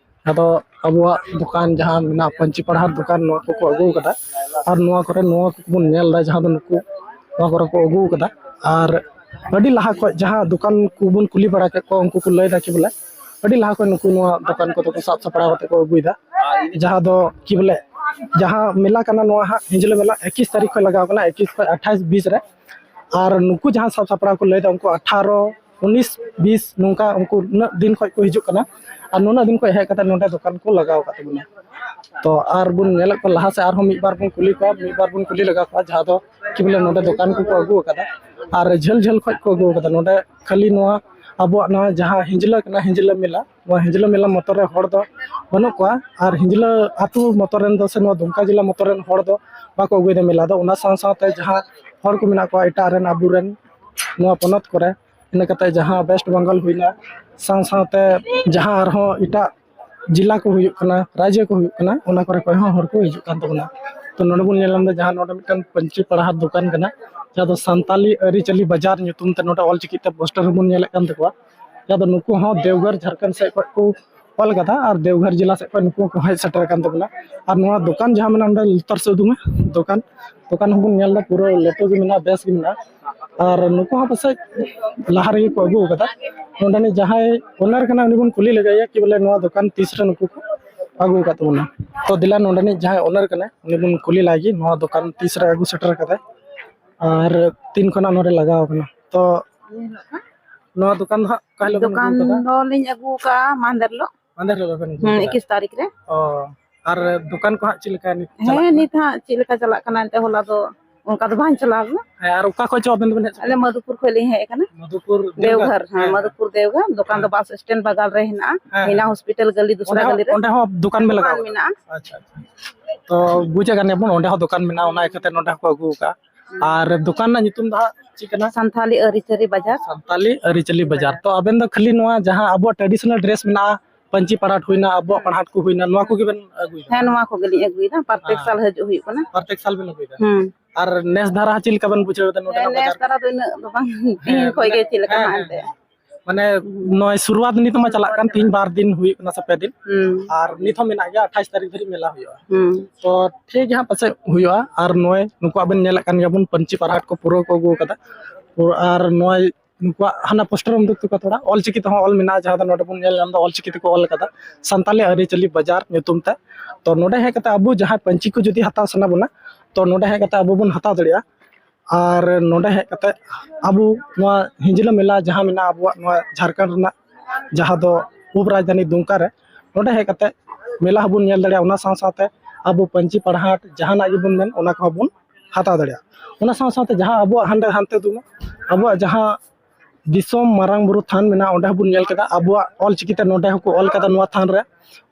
ᱟᱫᱚ ᱟᱵᱚᱣᱟᱜ ᱫᱚᱠᱟᱱ ᱡᱟᱦᱟᱸ ᱢᱮᱱᱟᱜᱼᱟ, ᱯᱟᱹᱧᱪᱤ ᱯᱟᱲᱦᱟᱨ ᱫᱚᱠᱟᱱ, ᱱᱚᱣᱟ ᱠᱚᱠᱚ ᱟᱹᱜᱩ ᱠᱟᱫᱟ᱾ ᱟᱨ ᱱᱚᱣᱟ ᱠᱚᱨᱮ ᱱᱚᱣᱟ ᱠᱚᱵᱚᱱ ᱧᱮᱞ ᱮᱫᱟ, ᱡᱟᱦᱟᱸ ᱫᱚ ᱱᱩᱠᱩ ᱱᱚᱣᱟ ᱠᱚᱨᱮ ᱠᱚ ᱟᱹᱜᱩ ᱠᱟᱫᱟ᱾ ᱟᱨ ᱟᱹᱰᱤ ᱞᱟᱦᱟ ᱠᱷᱚᱡ ᱡᱟᱦᱟᱸ ᱫᱚᱠᱟᱱ ᱠᱚᱵᱚᱱ ᱠᱩᱞᱤ ᱵᱟᱲᱟ ᱠᱮᱫ ᱠᱚᱣᱟ, ᱩᱱᱠᱩ ᱠᱚ ᱞᱟᱹᱭ ᱮᱫᱟ ᱠᱤ ᱵᱚᱞᱮ ᱟᱹᱰᱤ ᱞᱟᱦᱟ ᱠᱷᱚᱡ ᱱᱩᱠᱩ ᱱᱚᱣᱟ ᱫᱚᱠᱟᱱ ᱠᱚᱫᱚ ᱠᱚ ᱥᱟᱵ ᱥᱟᱯᱲᱟᱣ ᱠᱟᱛᱮ ᱠᱚ ᱟᱹᱜᱩᱭᱮᱫᱟ᱾ ᱡᱟᱦᱟᱸ ᱫᱚ ᱠᱤ ᱵᱚᱞᱮ ᱡᱟᱦᱟᱸ ᱢᱮᱞᱟ ᱠᱟᱱᱟ, ᱱᱚᱣᱟ ᱦᱟᱸᱜ ᱦᱤᱸᱡᱽᱞᱟᱹ ᱢᱮᱞᱟ ᱮᱠᱤᱥ ᱛᱟᱹᱨᱤᱠᱷ ᱠᱷᱚᱡ ᱞᱟᱜᱟᱣ ᱠᱟᱱᱟ, ᱮᱠᱤᱥ ᱠᱷᱚᱡ ᱟᱴᱷᱟᱭᱤᱥ ᱵᱤᱥ ᱨᱮ᱾ ᱟᱨ ᱱᱩᱠᱩ ᱡᱟᱦᱟᱸ ᱥᱟᱵ ᱥᱟᱯᱲᱟᱣ ᱠᱚ ᱞᱟᱹᱭᱫᱟ, ᱩᱱᱠᱩ ᱟᱴᱷᱟᱨᱚ, ᱩᱱᱤᱥ, ᱵᱤᱥ, ᱱᱚᱝᱠᱟ ᱩᱱᱠᱩ ᱩᱱᱟᱹᱜ ᱫᱤᱱ ᱠᱷᱚᱡ ᱠᱚ ᱦᱤᱡᱩᱜ ᱠᱟᱱᱟ᱾ ᱟᱨ ᱱᱩᱱᱟᱹᱜ ᱫᱤᱱ ᱠᱷᱚᱡ ᱦᱮᱡ ᱠᱟᱛᱮ ᱱᱚᱰᱮ ᱫᱚᱠᱟᱱ ᱠᱚ ᱞᱟᱜᱟᱣ ᱟᱠᱟᱫ ᱛᱟᱵᱚᱱᱟ᱾ ᱛᱚ ᱟᱨ ᱵᱚᱱ ᱧᱮᱞᱮᱫ ᱠᱚᱣᱟ ᱞᱟᱦᱟ ᱥᱮᱫ, ᱟᱨᱦᱚᱸ ᱢᱤᱫ ᱵᱟᱨ ᱵᱚᱱ ᱠᱩᱞᱤ ᱠᱚᱣᱟ, ᱢᱤᱫ ᱵᱟᱨ ᱵᱚᱱ ᱠᱩᱞᱤ ᱞᱟᱜᱟ ᱠᱚᱣᱟ, ᱡᱟᱦᱟᱸ ᱫᱚ ᱠᱤ ᱵᱚᱞᱮ ᱱᱚᱰᱮ ᱫᱚᱠᱟᱱ ᱠᱚᱠᱚ ᱟᱹᱜᱩ ᱟᱠᱟᱫᱟ᱾ ᱟᱨ ᱡᱷᱟᱹᱞ ᱡᱷᱟᱹᱞ ᱠᱷᱚᱡ ᱠᱚ ᱟᱹᱜᱩ ᱟᱠᱟᱫᱟ᱾ ᱱᱚᱰᱮ ᱠᱷᱟᱹᱞᱤ ᱱᱚᱣᱟ ᱟᱵᱚᱣᱟᱜ ᱱᱚᱣᱟ ᱡᱟᱦᱟᱸ ᱦᱤᱸᱡᱽᱞᱟᱹ ᱠᱟᱱᱟ, ᱦᱤᱸᱡᱽᱞᱟᱹ ᱢᱮᱞᱟ, ᱱᱚᱣᱟ ᱦᱤᱸᱡᱽᱞᱟᱹ ᱢᱮᱞᱟ ᱢᱚᱛᱚ ᱨᱮ ᱦᱚᱲ ᱫᱚ ᱵᱟᱹᱱᱩᱜ ᱠᱚᱣᱟ᱾ ᱟᱨ ᱦᱤᱸᱡᱽᱞᱟᱹ ᱟᱹᱛᱩ ᱢᱚᱛᱚ ᱨᱮᱱ ᱫᱚ ᱥᱮ ᱱᱚᱣᱟ ᱫᱩᱢᱠᱟ ᱡᱮᱞᱟ ᱢᱚᱛᱚ ᱨᱮᱱ ᱦᱚᱲ ᱫᱚ ᱵᱟᱠᱚ ᱟᱹᱜᱩᱭᱮᱫᱟ ᱢᱮᱞᱟ ᱫᱚ᱾ ᱚᱱᱟ ᱥᱟᱶ ᱥᱟᱶᱛᱮ ᱡᱟᱦᱟᱸ ᱦᱚᱲ ᱠᱚ ᱢᱮᱱᱟᱜ ᱠᱚᱣᱟ ᱮᱴᱟᱜ ᱨᱮᱱ, ᱟᱵᱚᱨᱮᱱ ᱱᱚᱣᱟ ᱯᱚᱱᱚᱛ ᱠᱚᱨᱮ, ᱤᱱᱟᱹ ᱠᱟᱛᱮ ᱡᱟᱦᱟᱸ ᱳᱭᱮᱥᱴ ᱵᱮᱝᱜᱚᱞ ᱦᱩᱭᱱᱟ, ᱥᱟᱶ ᱥᱟᱶᱛᱮ ᱡᱟᱦᱟᱸ ᱟᱨᱦᱚᱸ ᱮᱴᱟᱜ ᱡᱮᱞᱟ ᱠᱚ ᱦᱩᱭᱩᱜ ᱠᱟᱱᱟ, ᱨᱟᱡᱽᱡᱚ ᱠᱚ ᱦᱩᱭᱩᱜ ᱠᱟᱱᱟ, ᱚᱱᱟ ᱠᱚᱨᱮ ᱠᱷᱚᱱ ᱦᱚᱸ ᱦᱚᱲ ᱠᱚ ᱦᱤᱡᱩᱜ ᱠᱟᱱ ᱛᱟᱵᱚᱱᱟ᱾ ᱛᱚ ᱱᱚᱰᱮ ᱵᱚᱱ ᱧᱮᱞ ᱧᱟᱢ ᱮᱫᱟ ᱡᱟᱦᱟᱸ ᱱᱚᱰᱮ ᱢᱤᱫᱴᱟᱝ ᱯᱟᱹᱧᱪᱤ ᱯᱟᱲᱦᱟᱴ ᱫᱚᱠᱟᱱ ᱠᱟᱱᱟ, ᱡᱟᱦᱟᱸ ᱫᱚ ᱥᱟᱱᱛᱟᱞᱤ ᱟᱹᱨᱤᱪᱟᱹᱞᱤ ᱵᱟᱡᱟᱨ ᱧᱩᱛᱩᱢ ᱛᱮ ᱱᱚᱰᱮ ᱚᱞᱪᱤᱠᱤ ᱛᱮ ᱯᱳᱥᱴᱟᱨ ᱦᱚᱸᱵᱚᱱ ᱧᱮᱞᱮᱫ ᱠᱟᱱ ᱛᱟᱠᱚᱣᱟ᱾ ᱡᱟᱦᱟᱸ ᱫᱚ ᱱᱩᱠᱩ ᱦᱚᱸ ᱫᱮᱣᱜᱷᱚᱨ ᱡᱷᱟᱨᱠᱷᱚᱸᱰ ᱥᱮᱫ ᱠᱷᱚᱱ ᱠᱚ ᱚᱞ ᱠᱟᱫᱟ ᱟᱨ ᱫᱮᱣᱜᱷᱚᱨ ᱡᱮᱞᱟ ᱥᱮᱫ ᱠᱷᱚᱱ ᱱᱩᱠᱩ ᱦᱚᱸᱠᱚ ᱦᱮᱡ ᱥᱮᱴᱮᱨ ᱟᱠᱟᱱ ᱛᱟᱵᱚᱱᱟ᱾ ᱟᱨ ᱱᱚᱣᱟ ᱫᱚᱠᱟᱱ ᱡᱟᱦᱟᱸ ᱢᱮᱱᱟᱜᱼᱟ ᱚᱸᱰᱮ ᱞᱟᱛᱟᱨ ᱥᱮᱫ ᱩᱫᱩᱜ ᱢᱮ, ᱫᱚᱠᱟᱱ, ᱫᱚᱠᱟᱱ ᱦᱚᱸᱵᱚᱱ ᱧᱮᱞ ᱮᱫᱟ, ᱯᱩᱨᱟᱹ ᱞᱟᱹᱴᱩ ᱜᱮ ᱢᱮᱱᱟᱜᱼᱟ, ᱵᱮᱥ ᱜᱮ ᱢᱮᱱᱟᱜᱼᱟ᱾ ᱟᱨ ᱱᱩᱠᱩ ᱦᱚᱸ ᱯᱟᱥᱮᱡ ᱞᱟᱦᱟ ᱨᱮᱜᱮ ᱠᱚ ᱟᱹᱜᱩ ᱟᱠᱟᱫᱟ᱾ ᱱᱚᱰᱮᱱᱤᱡ ᱡᱟᱦᱟᱸᱭ ᱳᱱᱟᱨ ᱠᱟᱱᱟ ᱩᱱᱤ ᱵᱚᱱ ᱠᱩᱞᱤ ᱞᱮᱜᱟᱭᱟ ᱠᱤ ᱵᱚᱞᱮ ᱱᱚᱣᱟ ᱫᱚᱠᱟᱱ ᱛᱤᱥ ᱨᱮ ᱱᱩᱠᱩ ᱠᱚ ᱟᱹᱜᱩ ᱟᱠᱟᱫ ᱛᱟᱵᱚᱱᱟ᱾ ᱛᱚ ᱫᱮᱞᱟ ᱱᱚᱰᱮᱱᱤᱡ ᱡᱟᱦᱟᱸᱭ ᱳᱱᱟᱨ ᱠᱟᱱᱟᱭ ᱩᱱᱤ ᱵᱚᱱ ᱠᱩᱞᱤ ᱞᱟᱭ ᱜᱮ ᱱᱚᱣᱟ ᱫᱚᱠᱟᱱ ᱛᱤᱥ ᱨᱮ ᱟᱹᱜᱩ ᱥᱮᱴᱮᱨ ᱠᱟᱫᱟᱭ ᱟᱨ ᱛᱤᱱ ᱠᱷᱚᱱᱟᱜ ᱱᱚᱰᱮ ᱞᱟᱜᱟᱣ ᱠᱟᱱᱟ᱾ ᱛᱚ ᱱᱚᱣᱟ ᱫᱚᱠᱟᱱ ᱫᱚ ᱦᱟᱸᱜ ᱚᱠᱟ ᱦᱤᱞᱳᱜ ᱵᱮᱱ ᱫᱚᱠᱟᱱ ᱟᱹᱜᱩ ᱟᱠᱟᱫᱟ? ᱫᱚᱞᱤᱧ ᱟᱹᱜᱩ ᱟᱠᱟᱫᱼᱟ ᱢᱟᱦᱫᱮᱨ ᱦᱤᱞᱳᱜ ᱵᱮᱱ ᱟᱹᱜᱩ ᱦᱩᱸ, ᱟᱠᱟᱫᱟ? ᱮᱠᱤᱥ ᱛᱟᱹᱨᱤᱠᱷ ᱨᱮ᱾ ᱚ, ᱟᱨ ᱫᱚᱠᱟᱱ ᱠᱚ ᱦᱟᱸᱜ ᱪᱮᱫ ᱞᱮᱠᱟ ᱱᱤᱛ ᱪᱟᱞᱟᱜ ᱦᱮᱸ, ᱠᱟᱱᱟ? ᱱᱤᱛ ᱦᱟᱸᱜ ᱪᱮᱫ ᱞᱮᱠᱟ ᱪᱟᱞᱟᱜ ᱠᱟᱱᱟ ᱮᱱᱛᱮ, ᱦᱚᱞᱟ ᱫᱚ ᱚᱱᱠᱟ ᱫᱚ ᱵᱟᱝ ᱪᱟᱞᱟᱣ ᱞᱮᱱᱟ᱾ ᱦᱮᱸ, ᱟᱨ ᱚᱠᱟ ᱠᱷᱚᱡ ᱪᱚ ᱟᱵᱮᱱ ᱫᱚᱵᱮᱱ ᱦᱮᱡ ᱟᱞᱮ ᱥᱮᱴᱮᱨ? ᱢᱟᱫᱷᱩᱯᱩᱨ ᱠᱷᱚᱡ ᱞᱤᱧ ᱦᱮᱡ ᱟᱠᱟᱱᱟ᱾ ᱢᱟᱫᱷᱩᱯᱩᱨ ᱫᱮᱣᱜᱷᱚᱨ, ᱫᱮᱣᱜᱷᱚᱨ, ᱦᱮᱸ, ᱦᱮᱸ, ᱢᱟᱫᱷᱩᱯᱩᱨ ᱫᱮᱣᱜᱷᱚᱨ᱾ ᱫᱚᱠᱟᱱ ᱫᱚ ᱦᱮᱸ᱾ ᱵᱟᱥ ᱥᱴᱮᱱᱰ ᱵᱟᱜᱟᱞ ᱨᱮ ᱦᱮᱱᱟᱜᱼᱟ, ᱦᱮᱸ, ᱦᱮᱱᱟ ᱦᱮᱸ᱾ ᱦᱚᱥᱯᱤᱴᱟᱞ ᱜᱟᱹᱞᱤ ᱫᱚᱥᱨᱟ ᱚᱸᱰᱮ ᱦᱚᱸ, ᱜᱟᱹᱞᱤ ᱨᱮ᱾ ᱚᱸᱰᱮ ᱦᱚᱸ ᱫᱚᱠᱟᱱ ᱵᱮᱱ ᱞᱟᱜᱟᱣ ᱫᱚᱠᱟᱱ ᱟᱠᱟᱫᱟ? ᱢᱮᱱᱟᱜᱼᱟ᱾ ᱟᱪᱪᱷᱟ, ᱟᱪᱪᱷᱟ᱾ ᱛᱚ ᱵᱩᱡᱮᱫ ᱠᱟᱱ ᱜᱮᱭᱟᱵᱚᱱ, ᱚᱸᱰᱮ ᱦᱚᱸ ᱫᱚᱠᱟᱱ ᱢᱮᱱᱟᱜᱼᱟ, ᱚᱱᱟ ᱤᱭᱠᱟᱹᱛᱮ ᱱᱚᱸᱰᱮ ᱦᱚᱸᱠᱚ ᱟᱹᱜᱩ ᱟᱠᱟᱫᱼᱟ᱾ ᱟᱨ ᱫᱚᱠᱟᱱ ᱨᱮᱱᱟᱜ ᱧᱩᱛᱩᱢ ᱫᱚ ᱦᱟᱸᱜ ᱪᱮᱫ ᱠᱟᱱᱟ? ᱥᱟᱱᱛᱷᱟᱞᱤ ᱟᱹᱨᱤᱪᱟᱹᱞᱤ ᱵᱟᱡᱟᱨ᱾ ᱥᱟᱱᱛᱟᱞᱤ ᱟᱹᱨᱤᱪᱟᱹᱞᱤ ᱵᱟᱡᱟᱨ᱾ ᱛᱚ ᱟᱵᱮᱱ ᱫᱚ ᱠᱷᱟᱹᱞᱤ ᱱᱚᱣᱟ ᱡᱟᱦᱟᱸ ᱟᱵᱚᱣᱟᱜ traditional dress ᱢᱮᱱᱟᱜᱼᱟ, ᱯᱟᱹᱧᱪᱤ ᱯᱟᱲᱦᱟᱴ ᱦᱩᱭᱱᱟ, ᱟᱵᱚᱣᱟᱜ ᱦᱩᱸ᱾ ᱯᱟᱲᱦᱟᱴ ᱠᱚ ᱦᱩᱭᱱᱟ, ᱱᱚᱣᱟ ᱠᱚᱜᱮ ᱵᱮᱱ ᱟᱹᱜᱩᱭᱮᱫᱟ? ᱦᱮᱸ, ᱱᱚᱣᱟ ᱠᱚᱜᱮ ᱞᱤᱧ ᱟᱹᱜᱩᱭᱮᱫᱟ᱾ ᱯᱨᱚᱛᱮᱠ ᱦᱮᱸ᱾ ᱥᱟᱞ ᱦᱤᱡᱩᱜ ᱦᱩᱭᱩᱜ ᱠᱟᱱᱟ᱾ ᱯᱨᱚᱛᱮᱠ ᱥᱟᱞ ᱵᱮᱱ ᱟᱹᱜᱩᱭᱮᱫᱟ? ᱦᱩᱸ᱾ ᱟᱨ ᱱᱮᱥ ᱫᱷᱟᱨᱟ ᱪᱮᱫ ᱞᱮᱠᱟ ᱵᱮᱱ ᱵᱩᱡᱷᱟᱹᱣ ᱮᱫᱟ ᱱᱚᱰᱮᱱᱟᱜ ᱦᱮᱸ, ᱱᱮᱥ ᱵᱟᱡᱟᱨ? ᱫᱷᱟᱨᱟ ᱫᱚ ᱤᱱᱟᱹᱜ ᱫᱚ ᱵᱟᱝ, ᱦᱮᱸ, ᱛᱤᱦᱤᱧ ᱠᱷᱚᱡ ᱢᱟᱱᱮ, ᱜᱮ ᱪᱮᱫ ᱞᱮᱠᱟ ᱦᱮᱸ, ᱦᱟᱸᱜ ᱦᱮᱸ, ᱮᱱᱛᱮ᱾ ᱦᱮᱸ᱾ ᱢᱟᱱᱮ ᱱᱚᱜᱼᱚᱭ ᱥᱩᱨᱩᱣᱟᱛ ᱱᱤᱛᱚᱜ ᱢᱟ ᱪᱟᱞᱟᱜ ᱠᱟᱱ, ᱛᱤᱦᱤᱧ ᱵᱟᱨ ᱫᱤᱱ ᱦᱩᱭᱩᱜ ᱠᱟᱱᱟ ᱥᱮ ᱯᱮ ᱫᱤᱱ᱾ ᱦᱩᱸ᱾ ᱟᱨ ᱱᱤᱛ ᱦᱚᱸ ᱢᱮᱱᱟᱜ ᱜᱮᱭᱟ, ᱟᱴᱷᱟᱥ ᱛᱟᱹᱨᱤᱠᱷ ᱫᱷᱟᱹᱨᱤᱡ ᱢᱮᱞᱟ ᱦᱩᱭᱩᱜᱼᱟ᱾ ᱦᱩᱸ᱾ ᱛᱚ ᱴᱷᱤᱠ ᱜᱮ ᱦᱟᱸᱜ ᱯᱟᱥᱮᱡ ᱦᱩᱭᱩᱜᱼᱟ᱾ ᱟᱨ ᱱᱚᱜᱼᱚᱭ ᱱᱩᱠᱩᱣᱟᱜ ᱵᱮᱱ ᱧᱮᱞᱮᱫ ᱠᱟᱱ ᱜᱮᱭᱟ ᱵᱚᱱ, ᱯᱟᱹᱧᱪᱤ ᱯᱟᱨᱦᱟᱴ ᱠᱚ ᱯᱩᱨᱟᱹ ᱠᱚ ᱟᱹᱜᱩ ᱟᱠᱟᱫᱟ᱾ ᱯᱩᱨᱟᱹ, ᱟᱨ ᱱᱚᱜᱼᱚᱭ ᱱᱩᱠᱩᱣᱟᱜ ᱦᱟᱱᱟ ᱯᱳᱥᱴᱟᱨ ᱮᱢ ᱩᱫᱩᱜ ᱦᱚᱴᱚ ᱠᱟᱜ ᱛᱷᱚᱲᱟ, ᱚᱞ ᱪᱤᱠᱤ ᱛᱮᱦᱚᱸ ᱚᱞ ᱢᱮᱱᱟᱜᱼᱟ, ᱡᱟᱦᱟᱸ ᱫᱚ ᱱᱚᱰᱮ ᱵᱚᱱ ᱧᱮᱞ ᱧᱟᱢ ᱮᱫᱟ, ᱚᱞ ᱪᱤᱠᱤ ᱛᱮᱠᱚ ᱚᱞ ᱟᱠᱟᱫᱟ, ᱥᱟᱱᱛᱟᱞᱤ ᱟᱹᱨᱤᱪᱟᱹᱞᱤ ᱵᱟᱡᱟᱨ ᱧᱩᱛᱩᱢ ᱛᱮ᱾ ᱛᱚ ᱱᱚᱰᱮ ᱦᱮᱡ ᱠᱟᱛᱮ ᱟᱵᱚ ᱡᱟᱦᱟᱸ ᱯᱟᱹᱧᱪᱤ ᱠᱚ ᱡᱩᱫᱤ ᱦᱟᱛᱟᱣ ᱥᱟᱱᱟ ᱵᱚᱱᱟ, ᱛᱚ ᱱᱚᱰᱮ ᱦᱮᱡ ᱠᱟᱛᱮ ᱟᱵᱚ ᱵᱚᱱ ᱦᱟᱛᱟᱣ ᱫᱟᱲᱮᱭᱟᱜᱼᱟ᱾ ᱟᱨ ᱱᱚᱰᱮ ᱦᱮᱡ ᱠᱟᱛᱮ ᱟᱵᱚ ᱱᱚᱣᱟ ᱦᱤᱸᱡᱽᱞᱟᱹ ᱢᱮᱞᱟ ᱡᱟᱦᱟᱸ ᱢᱮᱱᱟᱜᱼᱟ ᱟᱵᱚᱣᱟᱜ ᱱᱚᱣᱟ ᱡᱷᱟᱲᱠᱷᱚᱸᱰ ᱨᱮᱱᱟᱜ, ᱡᱟᱦᱟᱸ ᱫᱚ ᱩᱯ ᱨᱟᱡᱽᱫᱷᱟᱱᱤ ᱫᱩᱢᱠᱟ ᱨᱮ, ᱱᱚᱰᱮ ᱦᱮᱡ ᱠᱟᱛᱮ ᱢᱮᱞᱟ ᱦᱚᱸᱵᱚᱱ ᱧᱮᱞ ᱫᱟᱲᱮᱭᱟᱜᱼᱟ᱾ ᱚᱱᱟ ᱥᱟᱶ ᱥᱟᱶᱛᱮ ᱟᱵᱚ ᱯᱟᱹᱧᱪᱤ ᱯᱟᱲᱦᱟᱴ ᱡᱟᱦᱟᱱᱟᱜ ᱜᱮᱵᱚᱱ ᱢᱮᱱ, ᱚᱱᱟ ᱠᱚᱦᱚᱸ ᱵᱚᱱ ᱦᱟᱛᱟᱣ ᱫᱟᱲᱮᱭᱟᱜᱼᱟ᱾ ᱚᱱᱟ ᱥᱟᱶ ᱥᱟᱶᱛᱮ ᱡᱟᱦᱟᱸ ᱟᱵᱚᱣᱟᱜ ᱦᱟᱸᱰᱮ ᱦᱟᱱᱛᱮ ᱫᱩᱢᱟ, ᱟᱵᱚᱣᱟᱜ ᱡᱟᱦᱟᱸ ᱫᱤᱥᱚᱢ ᱢᱟᱨᱟᱝ ᱵᱩᱨᱩ ᱛᱷᱟᱱ ᱢᱮᱱᱟᱜᱼᱟ, ᱚᱸᱰᱮ ᱦᱚᱸᱵᱚᱱ ᱧᱮᱞ ᱠᱮᱫᱟ ᱟᱵᱚᱣᱟᱜ ᱚᱞᱪᱤᱠᱤ ᱛᱮ ᱱᱚᱸᱰᱮ ᱦᱚᱸᱠᱚ ᱚᱞ ᱠᱟᱫᱟ ᱱᱚᱣᱟ ᱛᱷᱟᱱ ᱨᱮ᱾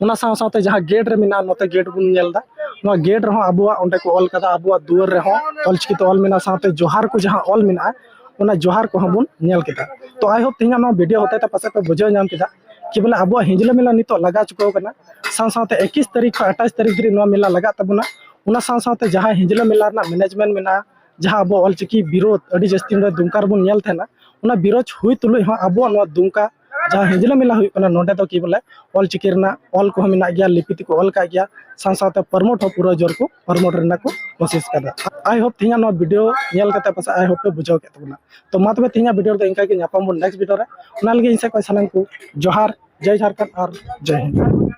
ᱚᱱᱟ ᱥᱟᱶ ᱥᱟᱶᱛᱮ ᱡᱟᱦᱟᱸ ᱜᱮᱴ ᱨᱮ ᱢᱮᱱᱟᱜᱼᱟ, ᱱᱚᱛᱮ ᱜᱮᱴ ᱵᱚᱱ ᱧᱮᱞ ᱮᱫᱟ, ᱱᱚᱣᱟ ᱜᱮᱴ ᱨᱮᱦᱚᱸ ᱟᱵᱚᱣᱟᱜ ᱚᱸᱰᱮ ᱠᱚ ᱚᱞ ᱠᱟᱫᱟ, ᱟᱵᱚᱣᱟᱜ ᱫᱩᱣᱟᱹᱨ ᱨᱮᱦᱚᱸ ᱚᱞᱪᱤᱠᱤ ᱛᱮ ᱚᱞ ᱢᱮᱱᱟᱜᱼᱟ, ᱥᱟᱶᱛᱮ ᱡᱚᱦᱟᱨ ᱠᱚ ᱡᱟᱦᱟᱸ ᱚᱞ ᱢᱮᱱᱟᱜᱼᱟ, ᱚᱱᱟ ᱡᱚᱦᱟᱨ ᱠᱚᱦᱚᱸ ᱵᱚᱱ ᱧᱮᱞ ᱠᱮᱫᱟ᱾ ᱛᱚ ᱟᱭ ᱦᱳᱯ ᱛᱮᱦᱮᱧᱟᱜ ᱱᱚᱣᱟ ᱵᱷᱤᱰᱤᱭᱳ ᱦᱚᱛᱮ ᱛᱮ ᱯᱟᱥᱮᱡ ᱯᱮ ᱵᱩᱡᱷᱟᱹᱣ ᱧᱟᱢ ᱠᱮᱫᱟ ᱠᱤ ᱵᱚᱞᱮ ᱟᱵᱚᱣᱟᱜ ᱦᱤᱸᱡᱽᱞᱟᱹ ᱢᱮᱞᱟ ᱱᱤᱛᱚᱜ ᱞᱟᱜᱟ ᱪᱩᱠᱟᱹᱣ ᱠᱟᱱᱟ, ᱥᱟᱶ ᱥᱟᱶᱛᱮ ᱮᱠᱤᱥ ᱛᱟᱹᱨᱤᱠᱷ ᱠᱷᱚᱱ ᱟᱴᱷᱟᱤᱥ ᱛᱟᱹᱨᱤᱠᱷ ᱫᱷᱟᱹᱨᱤᱡ ᱱᱚᱣᱟ ᱢᱮᱞᱟ ᱞᱟᱜᱟᱜ ᱛᱟᱵᱚᱱᱟ᱾ ᱚᱱᱟ ᱥᱟᱶ ᱥᱟᱶᱛᱮ ᱡᱟᱦᱟᱸ ᱦᱤᱸᱡᱽᱞᱟᱹ ᱢᱮᱞᱟ ᱨᱮᱱᱟᱜ ᱢᱮᱱᱮᱡᱽᱢᱮᱱᱴ ᱢᱮᱱᱟᱜᱼᱟ, ᱡᱟᱦᱟᱸ ᱟᱵᱚ ᱚᱞᱪᱤᱠᱤ ᱵᱤᱨᱳᱫᱷ ᱟᱹᱰᱤ ᱡᱟᱹᱥᱛᱤ ᱱᱚᱰᱮ ᱫᱩᱢᱠᱟ ᱨᱮᱵᱚᱱ ᱧᱮᱞ ᱛᱟᱦᱮᱱᱟ, ᱚᱱᱟ ᱵᱤᱨᱳᱫᱷ ᱦᱩᱭ ᱛᱩᱞᱩᱡ ᱦᱚᱸ ᱟᱵᱚᱣᱟᱜ ᱱᱚᱣᱟ ᱫᱩᱢᱠᱟ ᱡᱟᱦᱟᱸ ᱦᱤᱸᱡᱽᱞᱟᱹ ᱢᱮᱞᱟ ᱦᱩᱭᱩᱜ ᱠᱟᱱᱟ, ᱱᱚᱰᱮ ᱫᱚ ᱠᱤ ᱵᱚᱞᱮ ᱚᱞᱪᱤᱠᱤ ᱨᱮᱱᱟᱜ ᱚᱞ ᱠᱚᱦᱚᱸ ᱢᱮᱱᱟᱜ ᱜᱮᱭᱟ, ᱞᱤᱯᱤ ᱛᱮᱠᱚ ᱚᱞ ᱠᱟᱜ ᱜᱮᱭᱟ, ᱥᱟᱶ ᱥᱟᱶᱛᱮ ᱯᱨᱚᱢᱳᱴ ᱦᱚᱸ ᱯᱩᱨᱟᱹ ᱡᱳᱨ ᱠᱚ ᱯᱨᱚᱢᱳᱴ ᱨᱮᱱᱟᱜ ᱠᱚ ᱠᱳᱥᱤᱥ ᱠᱟᱫᱟ᱾ ᱟᱭ ᱦᱳᱯ ᱛᱮᱦᱮᱧᱟᱜ ᱱᱚᱣᱟ ᱵᱷᱤᱰᱤᱭᱳ ᱧᱮᱞ ᱠᱟᱛᱮ ᱯᱟᱥᱮᱡ ᱟᱭ ᱦᱳᱯ ᱯᱮ ᱵᱩᱡᱷᱟᱹᱣ ᱠᱮᱫ ᱛᱟᱵᱚᱱᱟ᱾ ᱛᱚ ᱢᱟ ᱛᱚᱵᱮ ᱛᱮᱦᱮᱧᱟᱜ ᱵᱷᱤᱰᱤᱭᱳ ᱨᱮᱫᱚ ᱤᱱᱠᱟ ᱜᱮ, ᱧᱟᱯᱟᱢ ᱵᱚᱱ ᱱᱮᱠᱥᱴ ᱵᱷᱤᱰᱤᱭᱳ ᱨᱮ᱾ ᱚᱱᱟ ᱞᱟᱹᱜᱤᱫ ᱤᱧ ᱥᱮᱫ ᱠᱷᱚᱱ ᱥᱟᱱᱟᱢ ᱠᱚ ᱡᱚᱦᱟᱨ, ᱡᱟᱭ ᱡᱷᱟᱨᱠᱷᱚᱸᱰ ᱟᱨ ᱡᱟᱭ ᱦᱤᱱᱫ᱾